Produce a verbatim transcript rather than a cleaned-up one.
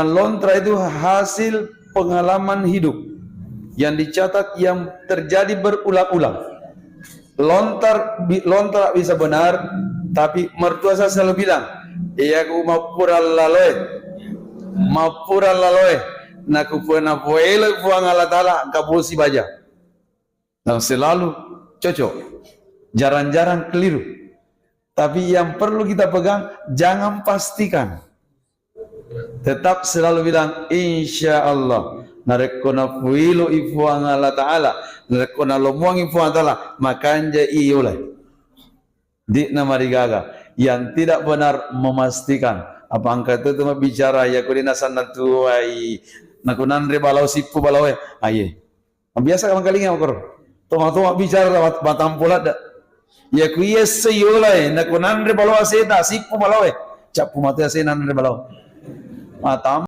Lontar itu hasil pengalaman hidup yang dicatat, yang terjadi berulang-ulang. Lontar bi-, lontar bisa benar, tapi mertua saya selalu bilang, "Iya ku mappura laloe, mappura laloe, naku puna poelo Puang Allah Ta'ala, engka bosi baja." Nah, selalu cocok, jarang-jarang keliru. Tapi yang perlu kita pegang, jangan pastikan. Tetap selalu bilang, "Insya Allah." Narekko napuiloi Puang Allah Ta'ala, narekko nalomoangi Puang Allah Ta'ala, makanja iyolai. Di' namarigaga. Yang tidak benar memastikan. Apa engka tu, tu mabbicara, ya kuli nasannang tuai, naku nanre balao sippu balaoe. Aye. Biasa kamangkalinga makkoro. Toma-toma bicara mat-, matampo ladde. Iya ku iya esso yolai, nako nanre balo aseta, sippu balaoe. Cappu mate asena nanre balao. Matam-